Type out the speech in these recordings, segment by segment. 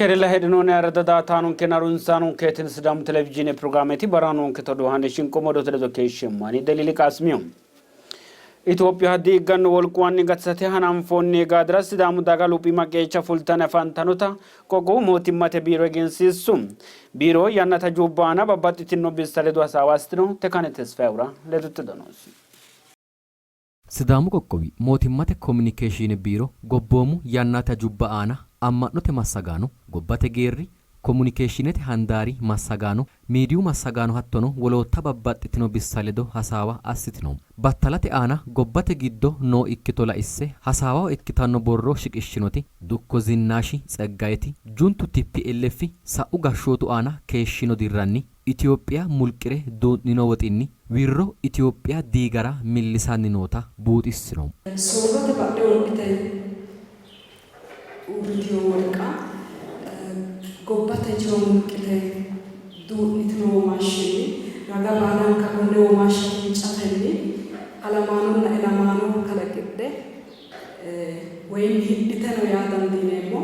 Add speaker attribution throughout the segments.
Speaker 1: Keerella heedhinoonni ayirradda daaataanonkenna harunsaanonke tini Sidaamu televizhiine pirogiraameti barra noonke todoo hane shinqoommo odoote ledo keeshsheemmo ani Deliili Qaasimiyo. Itophiya diigganno wolquwanni gatisate hananfoonni gaadira Sidaamu daga luphiima qeecha fultanni afantannota qoqqowu mootimmate biiro egensiissu. Biiro yannate hajubba aana babbaxxitino bissa ledo hasaawa assitino. Tekane Tesfayehura ledote noosi.
Speaker 2: Sidaamu qoqqowi mootimmate komunikeeshiine biiro gobboomu yannate hajubba aana amma'note massagaano, gobbate geerri, komunikeeshiinete handaari massagaano, miidiyu massagaano hattono wolootta babbaxxitino bissa ledo hasaawa assitino. Battalate aana gobbate giddo noo ikkito laisse hasaawaho ikkitanno borro shiqishshinoti Dukko Zinnaashi Tseggayeti, Juntu TPLF sa'u gashshootu aana keeshshino dirranni Itophiya mulqi're duu'nino woxinni wirro Itophiya diigara millisanni noota buuxissino.
Speaker 3: Soorrote badhe wodhite uurritino wolqa gobbate jiro mulqite duu'nitino womaashshinni raga baalanka konne womaashsha fincatenni halamaanonna elamaano kalaqidhe woyim hidhiteno yaa dandiineemmo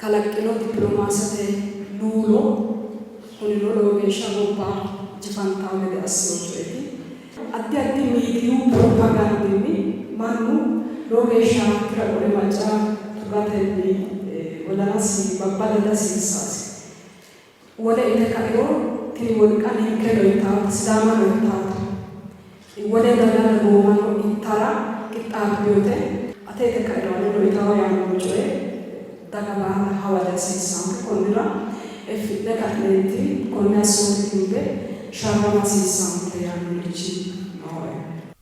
Speaker 3: kalaqqino dipilomaasete luulo kunino lowo geeshsha gobba jifantanno gede assino coyeeti. Addi addi miidiyu piropagaandinni mannu lowo geeshsha tira qole macca tugatenni wodanasi babbada dihasiissaasi. Wole ite kairo tini wolqa ninkeno ittaate, Sidaamano ittaate, wole daga dagoomano ittara qixxaabbinote. Ate ite kairo aneno itawo yaanno coye daga baala hawa dihasiissaanke. Konnira effi'ne ka'neenti konne assoote gimbe sharrama hasiissaanke yaannorichi nooe.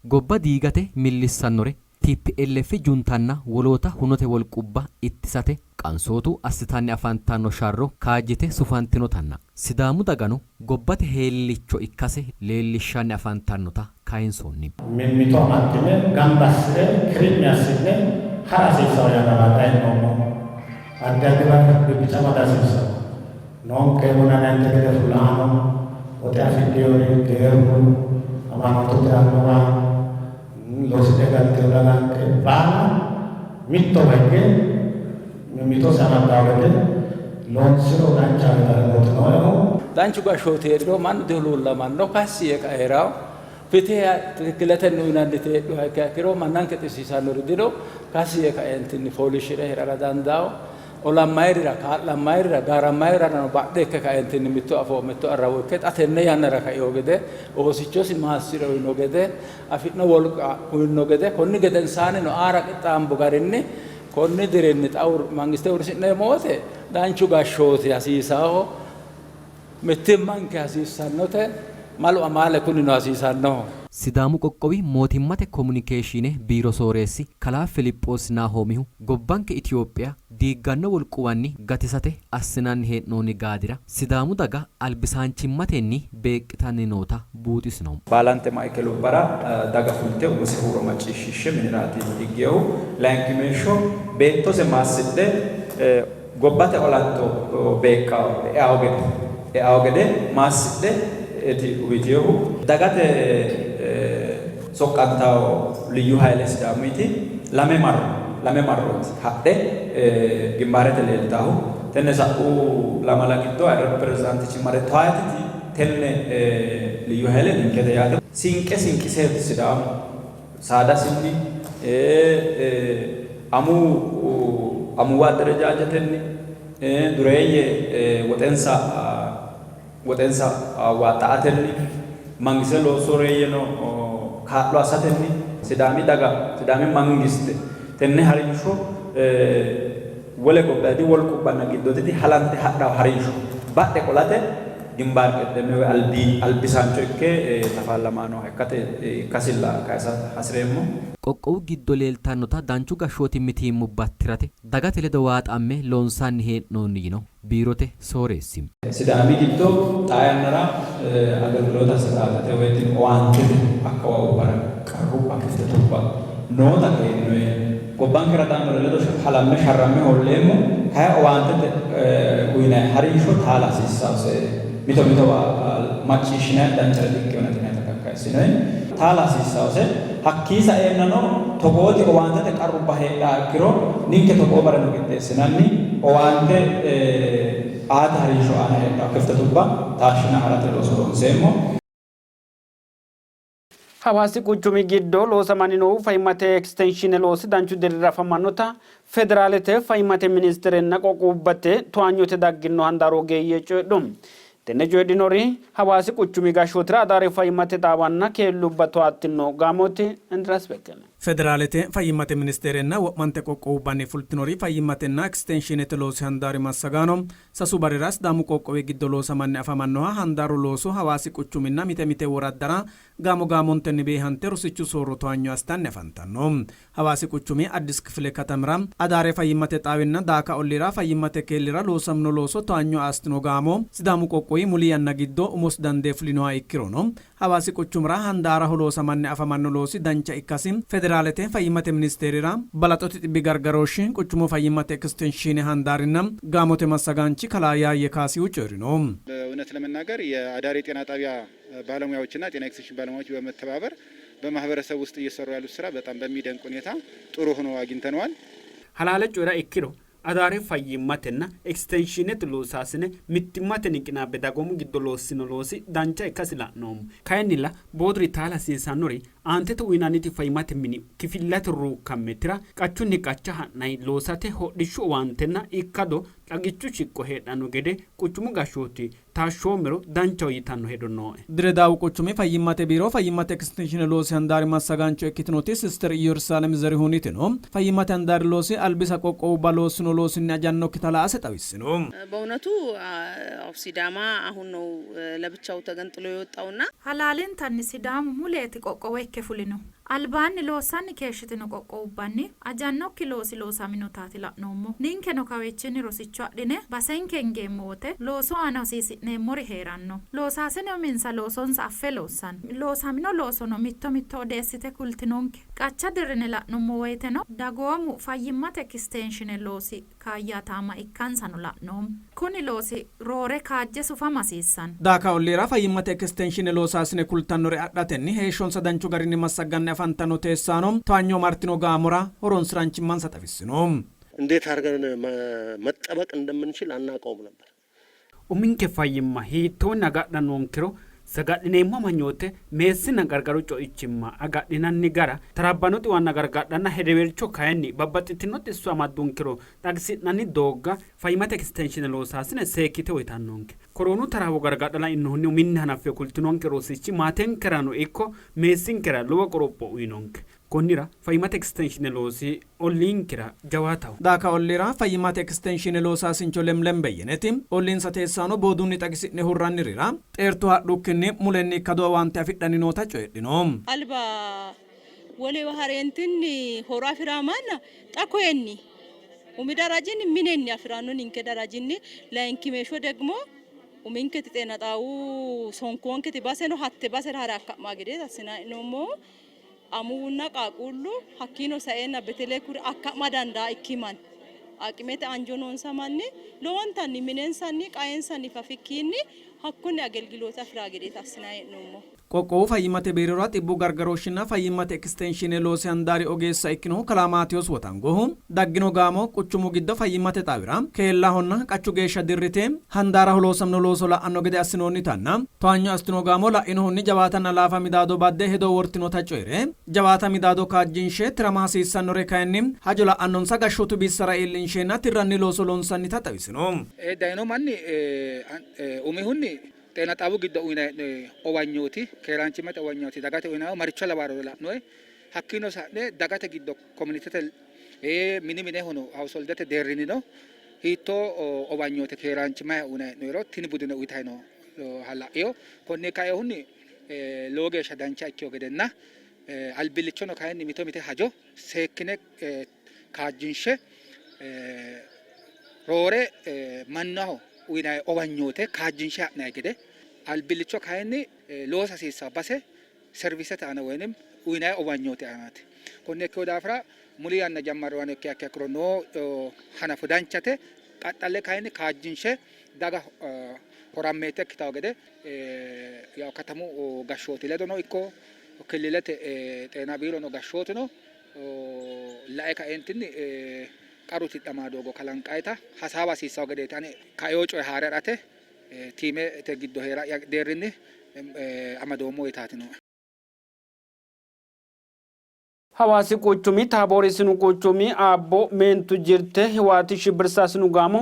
Speaker 2: Gobba diigate millissannore TPLF juntanna woloota hunote wolqubba ittisate qansootu assitanni afantanno sharro kaajjite sufantinotanna Sidaamu dagano gobbate heellicho ikkase leellishshanni afantannota kayinsoonni.
Speaker 4: Mimmito amaxxine, gamba assi're, kirimmi assi'ne ha'ra hasiissanno yannaraati hee'noommohu. Addi addiwa bibbicama dihasiissanno. Noonke wonanante gede fullahaano, woxe afidhinori, geerru, amanyootu annuwa, loosidhe galtino daganke baala mittowa higge mimmitose amaddanno gede loonsiro danchaho yitanno hedooti nooehu.
Speaker 5: Danchu gashshooti hee'riro mannu dihuluullamanno, kassi yee qae hee'ranno. Fitihe tikikiletenni uyinanniti heedhuha ikkiha ikkiro mannanke xissiisannori dino, kassi yee kaeentinni fooliishshi're hee'rara dandaanno. Olammayirira, kaa'lammayirira, gaarammayirirano badhe ikke kaeentinni mitto afoo, mitto arrawo ikke xa tenne yannara kaino gede oosichosi maassi're uyino gede, afi'no wolqa uyino gede konni gedensaannino aara qixxaambo garinni konni dirinni xa mangiste uurrisi'neemmo wote danchu gashshooti hasiisannoho, mittimmanke hasiissannote, malu amaale kunino hasiisannoho.
Speaker 2: Sidaamu qoqqowi mootimmate komunikeeshiine biiro sooreessi kalaa Filiphoos Naahoomihu, gobbanke Itophiya diigganno wolquwanni gatisate assinanni hee'noonni gaadira Sidaamu daga albisaanchimmatenni beeqqitanni noota buuxisino.
Speaker 6: Baalante maikelubbara daga fulte umise huuro macciishshiishshe miniraati higginohu. Layinkimeeshsho beettose maassidhe gobbate olanto beeqqawo e'awo gede e'awo gede maassidhe uyitinohu. Dagate soqqantawo liyyu hayle Sidaamuyiti lame marro lame marrooti hadhe gimbaarete leeltahu. Tenne sa'u lamala giddo ayirradu pirezidaantichi mare towaatiti tenne liyyu hayle ninkete yaate. Sinqe sinqiseeti Sidaamu saadasinni amuwu amuwa adderejajetenni dureeyye woxensa woxensa waaxxa''atenni mangiste loossureeyyeno kaa'lo assatenni Sidaami daga Sidaami mangiste tenne harinsho wole gobbayidi wolqubbanna giddooditi halante hadhanno harinsho badhe qolate gimbaar qeddeme woy albi albisaancho ikke tafaallamanoha ikkate ikkasilla kayisa hasireemmo.
Speaker 2: Qoqqowu giddo leeltannota danchu gashshooti mitiimmubba tirate dagate ledo waaxamme loonsanni hee'noonni yino biirote sooreessi.
Speaker 6: Sidaami giddo xaa yannara agelgilote asetaatete woy owaantete akkawaawubbara qarrubba kiftetubba noota keennoye. Gobbankera daannore ledo halamme sharramme hoolleemmo, kayi owaantete uyinanni harinsho taala hasiissannose. Mito mitowa macciishshinanni danchare di''ikkino yinannita kakkayissinoe. Taala hasiissannose. Hakkii saeennano togooti owaantete qarrubba heedhaha ikkiro ninke togoo bareno qixxeessinanni owaante aate harinsho aana heedhanno kiftetubba taashshine harate looso loonseemmo.
Speaker 1: Hawaasi quchumi giddo loosamanni noohu fayyimmate ekistenshiine loosi danchu deerrira afamannota Federaalete fayyimmate ministerenna qoqqowubbate towaanyote dagginno handaaru ogeeyye coyidhu. Tenne coyidhinori Hawaasi quchumi gashshootira Adaare fayyimmate xaawanna keellubba towaattino gaamooti. Indiraas Beqqele.
Speaker 7: Federaalete fayyimmate ministeerenna wo'mante qoqqowubbanni fultinori fayyimmatenna ekistenshiinete loosi handaari massagaano Sasu barrira Sidaamu qoqqowi giddo loosamanni afamannoha handaaru looso Hawaasi quchuminna mite mite woraddara gaamo gaamontenni beehante rosichu soorro towaanyo assitanni afantanno. Hawaasi quchumi Addis Kifile katamira Adaare fayyimmate xaawinna Daaka olliira fayyimmate keellira loosamino looso towaanyo assitino gaamo Sidaamu qoqqowi muli yanna giddo umosi dandee fulinoha ikkirono Hawaasi quchumira handaaraho loosamanni afamanno loosi dancha ikkasi Federaalete Fayyimmate Ministeerera balaxote xibbi gargarooshshi quchumu fayyimmate ekistenshiine handaarinna gaamote massagaanchi kalaa Yaayye Kaasihu coyi'rino.
Speaker 8: እውነት ለመናገር የአዳሬ ጤና ጣቢያ ባለሙያዎችና ጤና ኤክስቴንሽን ባለሙያዎች በመተባበር በማህበረሰብ ውስጥ እየሰሩ ያሉት ስራ በጣም በሚደንቅ ሁኔታ ጥሩ ሆኖ አግኝተነዋል።
Speaker 1: Halaale coyi'ra ikkiro Adaare fayyimmatenna ekistenshiinete loosaasine mittimmatenni qinaabbe dagoomu giddo loossino loosi dancha ikkasi la'noommo. Kayinnilla booduri taala hasiisannori aantete uynanniti fayyimmate mini kifillate ruukkamme tira, qachunni qacha ha'nanni loosate hodhishshu owaantenna ikkado xagichu shiqqo heedhanno gede quchumu gashshooti taashshoommero danchaho yitanno hedo nooe.
Speaker 7: Diredaawu quchumi fayyimmate biiro fayyimmate ekistenshiine loosi handaari massagaancho ikkitinoti Sister Iyyerusaalem Zerihunitino, fayyimmate handaari loosi albisa qoqqowubba loossino loosinni ajannokkita la''ase xawissino.
Speaker 9: በእውነቱ ሲዳማ አሁን ነው ለብቻው ተገንጥሎ የወጣውና
Speaker 10: Halaalintanni Sidaamu muleeti qoqqowo ikke fulinohu. Albaanni loossanni keeshshitino qoqqowubbanni ajannokki loosi loosaminotaati la'noommohu. Ninkeno kawiichinni rosicho adhine basenke hingeemmo wote loosu aana hosiisi'neemmori hee'ranno. Loosaasine uminsa loosonsa affe loossanno. Loosamino loosono mitto mitto odeessite kultinonke. Qacha dirrine la'nummo woyteno dagoomu fayyimmate ekisteenshine loosi kaayyaataamma ikkansano la'noommo. Kuni loosi roore kaajje sufama hasiissanno.
Speaker 7: Daaka olliira fayyimmate ekisteenshine loosaasine kultannore adhatenni heeshshonsa danchu garinni massagganni afantanno teessaano towaanyo martino gaamora horonsi'raanchimmansa xawissino.
Speaker 11: እንዴት አድርገን መጠበቅ እንደምንችል አናውቀውም ነበር።
Speaker 1: Uminke fayyimma hiittoonni agadha noonkero, saga'lineemmo amanyoote, meessinna gargaru co'ichimma agadhinanni gara, taraabbanno xiwanna gargadhanna hedeweelcho kayinni babbaxxitino xisso amaddunkero xagisi'nanni doogga fayyimmate ekistenshiine loosaasine seekkite uytannonke. Koroonu taraawo gargadha lainohunni uminni hanaffe kultinonke rosichi maatenkerano ikko meessinkera lowo qoropho uynonke. Konnira, fayyimmate ekistenshiine loosi olliinkera jawaataho.
Speaker 7: Daaka olliira fayyimmate ekistenshiine loosaasincho Lemlem Beyyeneti, olliinsa teessaano boodunni xagisi'ne hurrannirira xeerto hadhukkinni mulenni ikkado owaante afidhanni noota coyidhino.
Speaker 12: Alba wolewa hareentinni horo afi'raa manna xa koyenni umi darajinni minenni afi'ranno ninke darajinni layinkimeeshsho degmo uminketi xeena xaawu sonkoonketi baseno hatte basera hare akka'maa gede assinanni hee'noommohu. Amuwunna qaaqquullu hakkiino saeenna betele kuri akka'ma dandaa ikki manni, aqimete anjo noonsa manni lowontanni minensanni qaensanni fafikkiinni hakkonne agelgiloote afi'raa gedeeti assinanni hee'noommohu.
Speaker 7: Qoqqowu Fayyimmate Biirora xibbu gargarooshshinna fayyimmate ekistenshiine loosi handaari ogeessa ikkinohu kalaa Maatewoos Wotangohu, daggino gaamo quchumu giddo fayyimmate xaawira, keellahonna qachu geeshsha dirrite handaaraho loosamino looso la'anno gede assinoonnitanna towaanyo assitino gaamo la'inohunni jawaatanna laafa midaado badde hedo wortinota coyi're, jawaata midaado kaajjinshe tirama hasiissannore kayinni hajo la'annonsa gashshootu bissara iillinsheenna tirranni looso loonsannita xawisino.
Speaker 8: Dayino manni umihunni xeena xaawu giddo uyinanni owanyooti, keeraanchimmate owanyooti dagate uyinannihu maricho lawaaro la'noe. Hakkiino sa'ne dagate giddo komunitete mini minehono householdete deerrinnino hiittoo owanyoote keeraanchimmaha uyinanni hee'noyiro tini budeno uyitanni nooha la'ino. Konni kainohunni lowo geeshsha dancha ikkino gedenna albillichono kayinni mite mite hajo seekkine kaajjinshe roore mannaho uyinanni owanyoote kaajjinshe ha'nanni gede albillicho kayinni loosa hasiissanno base serviisete aana woynim uyinanni owanyoote aanaati. Konne ikkino daafira muli yanna jammarroonnihano ikkiha ikkiro noo hanafo danchate, qaxxalle kayinni kaajjinshe daga horammeette ikkitanno gede yaw katamu gashshooti ledono ikko Killilete xeena biirono gashshootuno lae kaeentinni qaru tidhamaa doogo kalanqayita hasaawa hasiissawo gedeeti. Ani kaeo coye haare ha'rate tiimete giddo hee'ra'ya deerrinni amadoommo yitaati nooe.
Speaker 1: Hawaasi quchumi Taaboori sinu quchumi Aabbo meentu jirte Hiwaati Shibbirsa sinu gaamo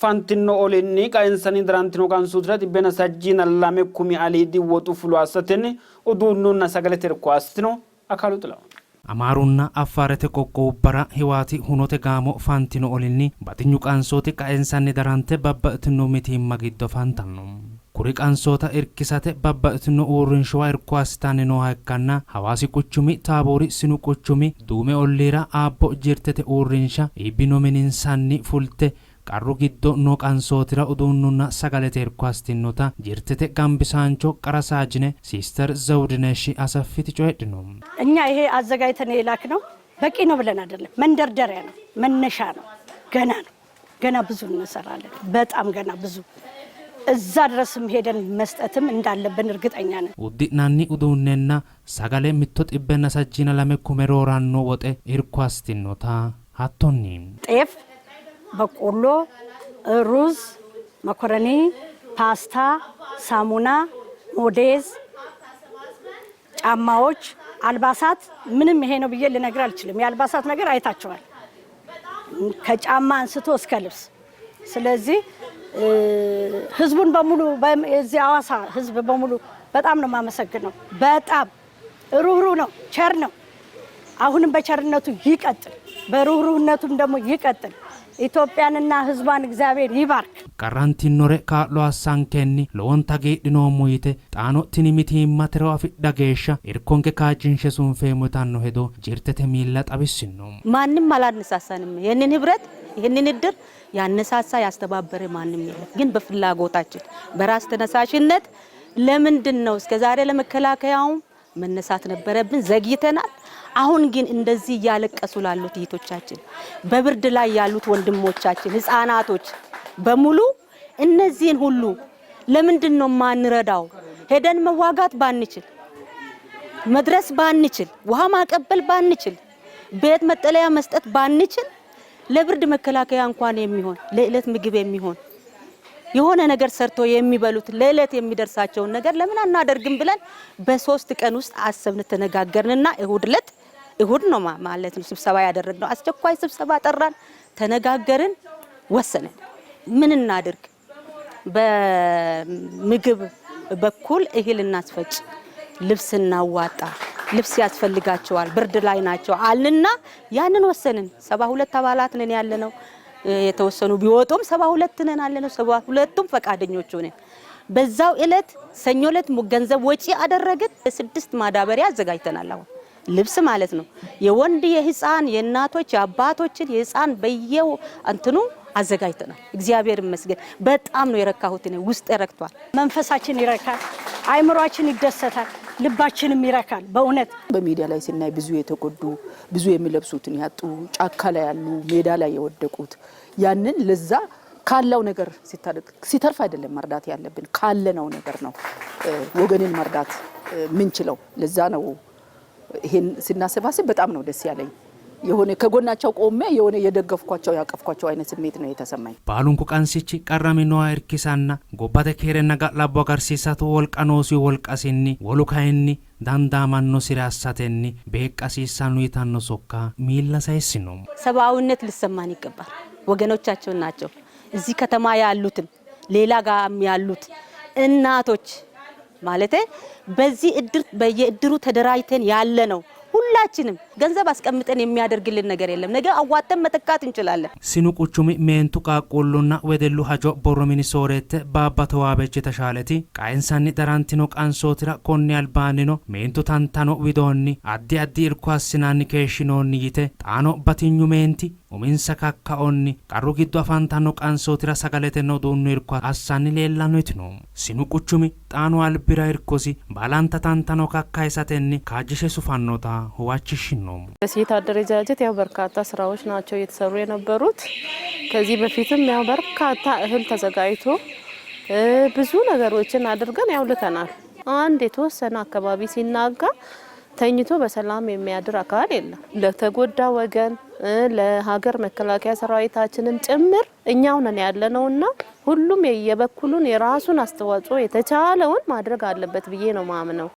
Speaker 1: fantinno olinni qaensanni darantino qansootira 602 kumi aliidi woxu fulo assatenni uduunnunna sagalete irko assitino. Akaalu Xilahun.
Speaker 13: Amaarunna Affaarete qoqqowubbara Hiwaati hunote gaamo fantino olinni batinyu qansooti qaensanni darante babbaxxitino mitiimma giddo afantanno. Kuri qansoota irkisate babbaxxitino uurrinshuwa irko assitanni nooha ikkanna, Hawaasi quchumi Taaboori sinu quchumi Duume olliira Aabbo Jirtete uurrinsha iibbino mininsanni fulte qarru giddo noo qansootira uduunnunna sagalete irko assitinota Jirtete gambisaancho qara saajine Siister Zewudineshi Asaffiti coyidhino.
Speaker 14: እኛ ይሄ አዘጋጅተን የላክነው በቂ ነው ብለን አይደለም፣ መንደርደሪያ ነው፣ መነሻ ነው። ገና ነው፣ ገና ብዙ እንሰራለን። በጣም ገና ብዙ እዛ ድረስም ሄደን መስጠትም እንዳለብን እርግጠኛ ነን።
Speaker 13: Uddi'nanni uduunnenna sagale 162 kume rooranno woxe irko assitinota hattonni.
Speaker 14: ጤፍ፣ በቆሎ፣ ሩዝ፣ መኮረኒ፣ ፓስታ፣ ሳሙና፣ ሞዴስ፣ ጫማዎች፣ አልባሳት ምንም ይሄ ነው ብዬ ልነግር አልችልም። የአልባሳት ነገር አይታቸዋል፣ ከጫማ አንስቶ እስከ ልብስ። ስለዚህ ህዝቡን በሙሉ የዚህ ሐዋሳ ህዝብ በሙሉ በጣም ነው የማመሰግነው። በጣም ሩህሩህ ነው፣ ቸር ነው። አሁንም በቸርነቱ ይቀጥል፣ በሩህሩህነቱም ደግሞ ይቀጥል። ኢትዮጵያንና ህዝቧን እግዚአብሔር ይባርክ።
Speaker 13: Qarrantinore kaa'lo assankenni lowonta hagiidhinoommo yite xaano tini mitiimma tiro afidha geeshsha irkonke kaajjinshe sunfeemmo yitanno hedo jirtete miilla xawissino.
Speaker 15: ማንም አላነሳሳንም። ይህንን ህብረት ይህንን እድር ያነሳሳ ያስተባበረ ማንም የለም። ግን በፍላጎታችን በራስ ተነሳሽነት ለምንድን ነው እስከ ዛሬ ለመከላከያውም መነሳት ነበረብን፣ ዘግይተናል። አሁን ግን እንደዚህ እያለቀሱ ላሉት እህቶቻችን፣ በብርድ ላይ ያሉት ወንድሞቻችን፣ ህፃናቶች በሙሉ እነዚህን ሁሉ ለምንድን ነው ማንረዳው? ሄደን መዋጋት ባንችል፣ መድረስ ባንችል፣ ውሃ ማቀበል ባንችል፣ ቤት መጠለያ መስጠት ባንችል፣ ለብርድ መከላከያ እንኳን የሚሆን ለዕለት ምግብ የሚሆን የሆነ ነገር ሰርቶ የሚበሉት ለዕለት የሚደርሳቸውን ነገር ለምን አናደርግም ብለን በ3 ቀን ውስጥ አሰብን፣ ተነጋገርንና እሁድ ዕለት እሁድ ነው ማለት ነው ስብሰባ ያደረግነው። አስቸኳይ ስብሰባ ጠራን፣ ተነጋገርን፣ ወሰንን። ምን እናድርግ? በምግብ በኩል እህል እናስፈጭ፣ ልብስ እናዋጣ፣ ልብስ ያስፈልጋቸዋል፣ ብርድ ላይ ናቸው አልንና ያንን ወሰንን። 72 አባላት ነን ያለነው። የተወሰኑ ቢወጡም 72 ነን ያለነው። 72ቱም ፈቃደኞች ሆነን በዛው እለት ሰኞ እለት ገንዘብ ወጪ አደረግን። 6 ማዳበሪያ አዘጋጅተናል። አሁን ልብስ ማለት ነው የወንድ የህፃን የእናቶች የአባቶችን የህፃን በየው እንትኑ አዘጋጅተናል። እግዚአብሔር ይመስገን በጣም ነው የረካሁት። እኔ ውስጥ ረክቷል።
Speaker 14: መንፈሳችን ይረካል፣ አይምሯችን ይደሰታል፣ ልባችንም ይረካል። በእውነት
Speaker 16: በሚዲያ ላይ ስናይ ብዙ የተጎዱ ብዙ የሚለብሱትን ያጡ ጫካ ላይ ያሉ ሜዳ ላይ የወደቁት ያንን ለዛ ካለው ነገር ሲተርፍ አይደለም መርዳት ያለብን ካለነው ነገር ነው ወገንን መርዳት ምንችለው። ለዛ ነው ይሄን ስናሰባስብ በጣም ነው ደስ ያለኝ። የሆነ ከጎናቸው ቆሜ የሆነ የደገፍኳቸው ያቀፍኳቸው አይነት ስሜት ነው የተሰማኝ።
Speaker 13: Baalunku qansichi qarraminoha irkisanna gobbate keerenna ga'labbo agarsiisate wolqa noosi wolqasinni wolu kayinni dandaamannosire assatenni beeqqa hasiissanno yitanno sokka miilla sayissino.
Speaker 15: ሰብአዊነት ሊሰማን ይገባል። ወገኖቻቸው ናቸው። እዚህ ከተማ ያሉትም ሌላ ጋም ያሉት እናቶች ማለቴ በዚህ እድር በየእድሩ ተደራጅተን ያለ ነው። ሁላችንም ገንዘብ አስቀምጠን የሚያደርግልን ነገር የለም። ነገ አዋጥተን መተካት እንችላለን።
Speaker 13: Sinu quchumi meentu qaaqquullunna wedellu hajo borro mini sooreette Baabba Tewaabech Teshaaleti qaensanni darantino qansootira konni albaannino meentu tantano widoonni addi addi irko assinanni keeshshinoonni yite xaano batinyu meenti uminsa kakkaonni qarru giddo afantanno qansootira sagaletenna uduunnu irko assanni leellanno yitino. Sinu quchumi xaano albira irkosi baalanta tantano kakkayisatenni kaajjishe sufannota huwachishino.
Speaker 17: በሴት አደረጃጀት ያው በርካታ ስራዎች ናቸው እየተሰሩ የነበሩት። ከዚህ በፊትም ያው በርካታ እህል ተዘጋጅቶ ብዙ ነገሮችን አድርገን ያው ልከናል። አንድ የተወሰነ አካባቢ ሲናጋ ተኝቶ በሰላም የሚያድር አካል የለም። ለተጎዳ ወገን ለሀገር መከላከያ ሰራዊታችንም ጭምር እኛው ነን ያለነውና ሁሉም የየበኩሉን የራሱን አስተዋጽኦ የተቻለውን ማድረግ አለበት ብዬ ነው ማምነው።